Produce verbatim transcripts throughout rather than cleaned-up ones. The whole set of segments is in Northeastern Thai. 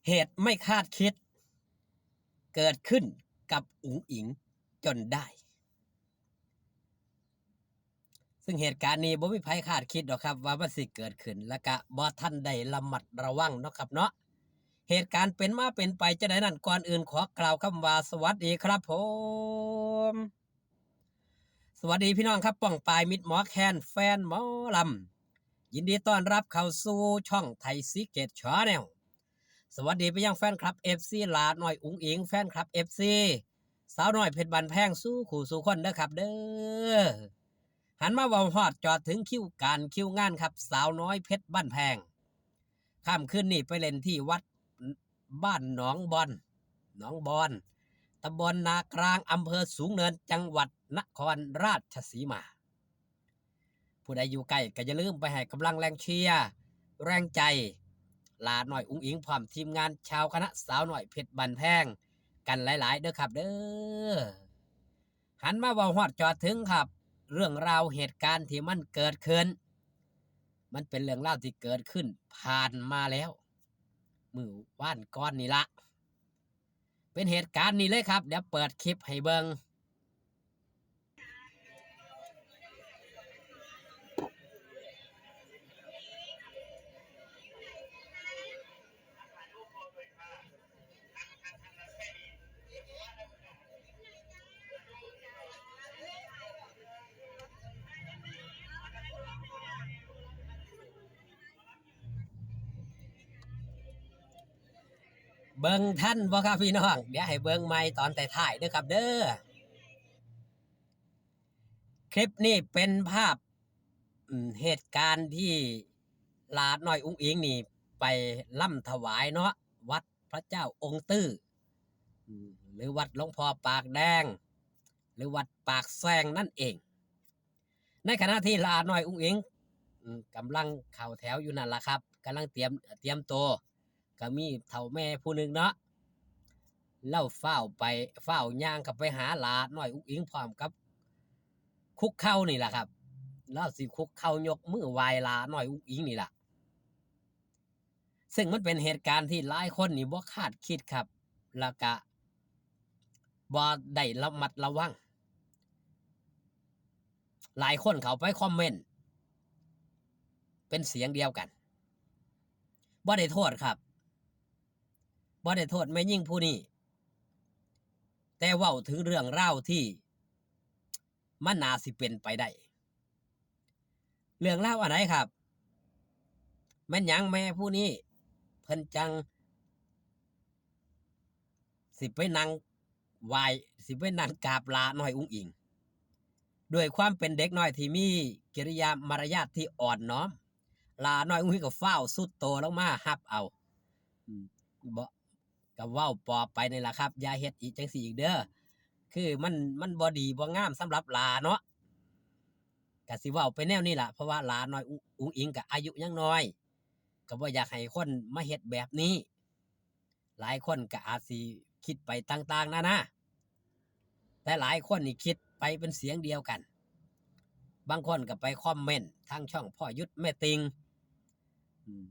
เหตุไม่คาดคิดเกิดขึ้นกับอุ๋งอิ๋งจนได้ ซึ่งเหตุการณ์นี้บ่มีไผคาดคิดดอกครับว่ามันสิเกิดขึ้น และกะบ่ทันได้ระมัดระวังเนาะครับเนาะ เหตุการณ์เป็นมาเป็นไปจั่งใดนั้น ก่อนอื่นขอกล่าวคำว่าสวัสดีครับผม สวัสดีพี่น้องครับ ป้องปายมิตรหมอแคน แฟนหมอลำ ยินดีต้อนรับเข้าสู่ช่องไทยซีเกตชาแนล สวัสดีไปยังแฟนคลับ เอฟซี หลาน้อยอุ๋งอิ๋ง แฟนคลับ เอฟซี สาวน้อยเพชรบ้านแพง สู่คู่สู่คนเด้อครับเด้อ หันมาเว้าฮอดจอดถึงคิวการคิวงานครับ สาวน้อยเพชรบ้านแพง ค่ำคืนนี้ไปเล่นที่วัดบ้านหนองบอน หนองบอน ตำบลนากลาง อำเภอสูงเนิน จังหวัดนครราชสีมา ผู้ใดอยู่ใกล้ก็อย่าลืมไปให้กำลังแรงเชียร์ แรงใจ หลาน้อยอุ๋งอิ๋งพร้อมทีมงานชาวคณะสาวน้อยเพชรบ้านแพงกันหลายๆ เด้อครับเด้อ หันมาเว้าฮอดจอดถึงครับ เรื่องราวเหตุการณ์ที่มันเกิดขึ้น มันเป็นเรื่องราวที่เกิดขึ้นผ่านมาแล้ว มื้อวานก่อนนี่ละ เป็นเหตุการณ์นี่เลยครับ เดี๋ยวเปิดคลิปให้เบิ่ง เบิ่งทันบ่ครับพี่น้อง เดี๋ยวให้เบิ่งใหม่ตอนท้ายๆ เด้อครับเด้อ คลิปนี้เป็นภาพ อืม เหตุการณ์ที่หลาน้อยอุ๋งอิ๋งนี่ไปรำถวายเนาะ วัดพระเจ้าองค์ตื้อ อืม หรือวัดหลวงพ่อปากแดง หรือวัดปากแซงนั่นเอง ในขณะที่หลาน้อยอุ๋งอิ๋ง อืม กำลังเข้าแถวอยู่นั่นล่ะครับ กำลังเตรียม เตรียมตัว ก็มีเฒ่าแม่ผู้หนึ่งเนาะ ลาวฟ้าวไป ฟ้าวย่างเข้าไปหาหลาน้อยอุ๋งอิ๋งพร้อมกับคุกเข่านี่ล่ะครับ ลาวสิคุกเข่ายกมือไหว้หลาน้อยอุ๋งอิ๋งนี่ล่ะ ซึ่งมันเป็นเหตุการณ์ที่หลายคนนี่บ่คาดคิดครับ แล้วกะบ่ได้ระมัดระวัง หลายคนเข้าไปคอมเมนต์เป็นเสียงเดียวกัน บ่ได้โทษครับ บ่ได้โทษแม่หญิงผู้นี้ แต่เว้าถึงเรื่องราวที่มันน่าสิเป็นไปได้ เรื่องราวอันใดครับ แม่นหยังแม่ผู้นี้เพิ่นจั่งสิไปนั่งไหว้ สิไปนั่งกราบหลาน้อยอุ๋งอิ๋ง ด้วยความเป็นเด็กน้อยที่มีกิริยามารยาทที่อ่อนน้อม หลาน้อยอุ๋งอิ๋งก็ฟ้าวสุดโต่งลงมาฮับเอา อืม บ่ ก็เว้าปลอบไปนี่ล่ะครับ อย่าเฮ็ดอีกจั่งซี้อีกเด้อ คือมัน มันบ่ดีบ่งามสำหรับหลาเนาะ ก็สิเว้าไปแนวนี้ล่ะ เพราะว่าหลาน้อยอุ๋ง อุ๋งอิ๋งก็อายุยังน้อย ก็บ่อยากให้คนมาเฮ็ดแบบนี้ หลายคนก็อาจสิคิดไปต่างๆ นานา แต่หลายคนนี่คิดไปเป็นเสียงเดียวกัน บางคนก็ไปคอมเมนต์ทางช่องพ่อยุทธแม่ติง อืม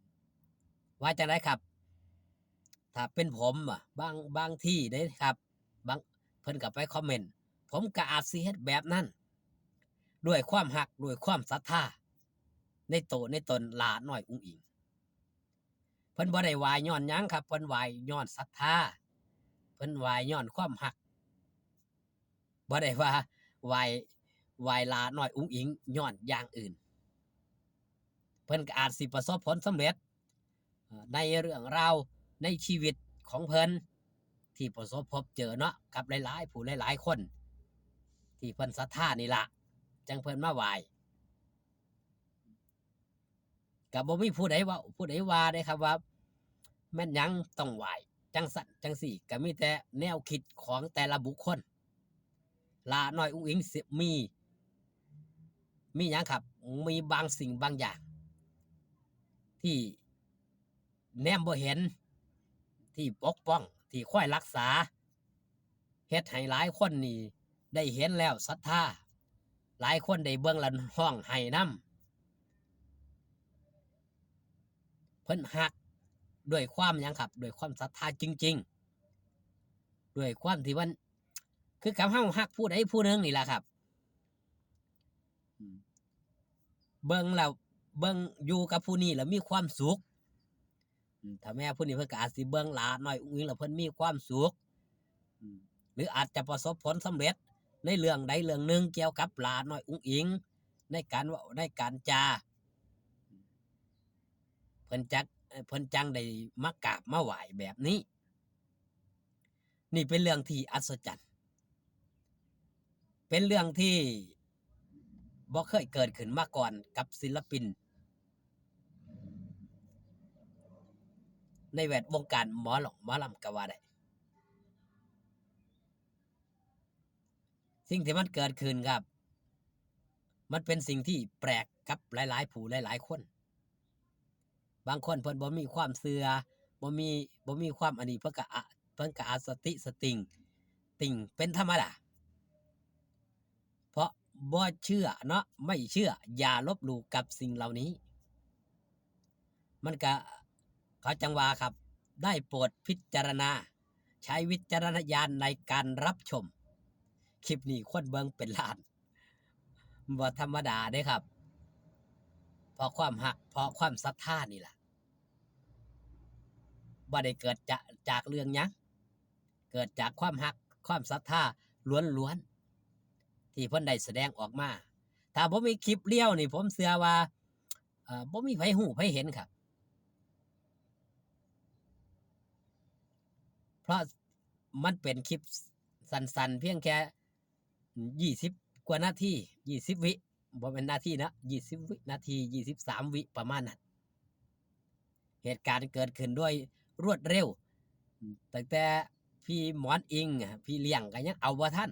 ว่าจั่งใดครับ ถ้าเป็นผมอะ บาง บางทีเด้ครับ บาง เพิ่นก็ไปคอมเมนต์ ผมก็อาจสิเฮ็ดแบบนั้น ด้วยความฮัก ด้วยความศรัทธา ในโต ในตนหลาน้อยอุ๋งอิ๋ง เพิ่นบ่ได้ไหว้ย้อนหยังครับ เพิ่นไหว้ย้อนศรัทธา เพิ่นไหว้ย้อนความฮัก บ่ได้ว่าไหว้ ไหว้หลาน้อยอุ๋งอิ๋งย้อนอย่างอื่น เพิ่นก็อาจสิประสบผลสำเร็จ เอ่อ ในเรื่องราวในชีวิตของเพิ่น ที่ประสบพบเจอเนาะ กับหลายๆ ผู้หลายๆ คน ที่เพิ่นศรัทธานี่ล่ะ จั่งเพิ่นมาไหว้ ก็บ่มีผู้ใดเว้า ผู้ใดว่าเด้ครับว่า แม่นหยังต้องไหว้ จั่งซั้นจั่งซี้ ก็มีแต่แนวคิดของแต่ละบุคคล หลาน้อยอุ๋งอิ๋งสิมี มีหยังครับ มีบางสิ่งบางอย่าง ที่แนมบ่เห็น ที่ปกป้อง ที่คอยรักษา เฮ็ดให้หลายคนนี่ได้เห็นแล้วศรัทธา หลายคนได้เบิ่งแล้วฮ้องไห้นำ เพิ่นฮัก ด้วยความหยังครับ ด้วยความศรัทธาจริงๆ ด้วยความที่มัน คือกับเฮาฮักผู้ใดผู้หนึ่งนี่แหละครับ อืม เบิ่งแล้ว เบิ่งอยู่กับผู้นี้แล้วมีความสุข อืม ถ้าแม่ผู้นี้เพิ่นก็อาจสิเบิ่งหลาน้อยอุ๋งอิ๋งแล้วเพิ่นมีความสุข อืม หรืออาจจะประสบผลสำเร็จในเรื่องใดเรื่องหนึ่งเกี่ยวกับหลาน้อยอุ๋งอิ๋ง ในการเว้าในการจา เพิ่นจัก เอ่อ เพิ่นจั่งได้มากราบมาไหว้แบบนี้ นี่เป็นเรื่องที่อัศจรรย์ เป็นเรื่องที่บ่เคยเกิดขึ้นมาก่อนกับศิลปิน ในแวดวงการหมอหลองหมอลำก็ว่าได้ สิ่งที่มันเกิดขึ้นครับ มันเป็นสิ่งที่แปลกกับหลายๆ ผู้หลายๆ คน บางคนเพิ่นบ่มีความเชื่อ บ่มี บ่มีความอันนี้ เพิ่นก็อะ เพิ่นก็อาจสติสติง ติ่งเป็นธรรมดา เพราะบ่เชื่อเนาะ ไม่เชื่อ อย่าลบหลู่กับสิ่งเหล่านี้ มันก็ เขาจั่งว่าครับ ได้โปรดพิจารณา ใช้วิจารณญาณในการรับชม คลิปนี้คนเบิ่งเป็นล้าน บ่ธรรมดาเด้ครับ เพราะความฮัก เพราะความศรัทธานี่ล่ะ บ่ได้เกิดจะ จากเรื่องหยัง เกิดจากความฮัก ความศรัทธาล้วนๆ ที่เพิ่นได้แสดงออกมา ถ้าบ่มีคลิปเรียวนี่ ผมเชื่อว่า เอ่อ บ่มีไผฮู้ไผเห็นครับ เพราะมันเป็นคลิปสั้นๆ เพียงแค่ยี่สิบกว่านาที ยี่สิบวิ บ่แม่นนาทีนะ ยี่สิบวินาที ยี่สิบสามวิ ประมาณนั้น เหตุการณ์เกิดขึ้นด้วยรวดเร็ว ตั้งแต่พี่หมอนอิงอะ พี่เลี้ยงก็ยังเอาบ่ทัน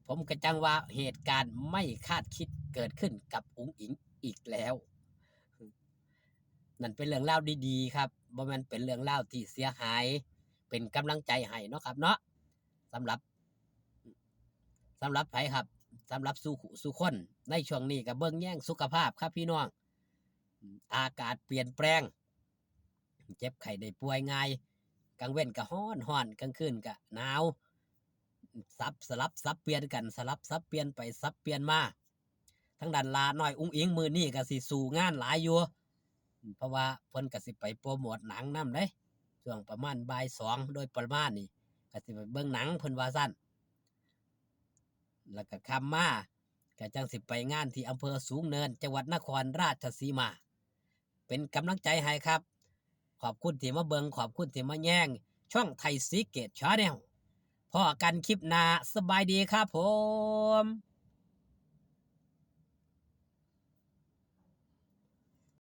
ผมก็จั่งว่าเหตุการณ์ไม่คาดคิดเกิดขึ้นกับอุ๋งอิ๋งอีกแล้ว นั่นเป็นเรื่องราวดีๆ ครับ บ่แม่นเป็นเรื่องราวที่เสียหาย เป็นกำลังใจให้เนาะครับเนาะ สำหรับ สำหรับไผครับ สำหรับสู่คู่สู่คน ในช่วงนี้ก็เบิ่งแยงสุขภาพครับพี่น้อง อากาศเปลี่ยนแปลง เจ็บไข้ได้ป่วยง่าย กลางเว้นก็ร้อนๆ กลางคืนก็หนาว สับ สลับสับเปลี่ยนกัน สลับสับเปลี่ยนไปสับเปลี่ยนมา ทางด้านหล้าน้อยอุ๋งอิ๋งมื้อนี้ก็สิสู้งานหลายอยู่ เพราะว่าเพิ่นก็สิไปโปรโมทหนังนำเด้ ช่วงประมาณบ่ายสองโดยประมาณนี่ ก็สิไปเบิ่งหนังเพิ่นว่าซั่น แล้วก็ค่ำมาก็จั่งสิไปงานที่อำเภอสูงเนิน จังหวัดนครราชสีมา เป็นกำลังใจให้ครับ ขอบคุณที่มาเบิ่ง ขอบคุณที่มาแยง ช่องไทยซีเกตชาแนล พ้อกันคลิปหน้า สบายดีครับผม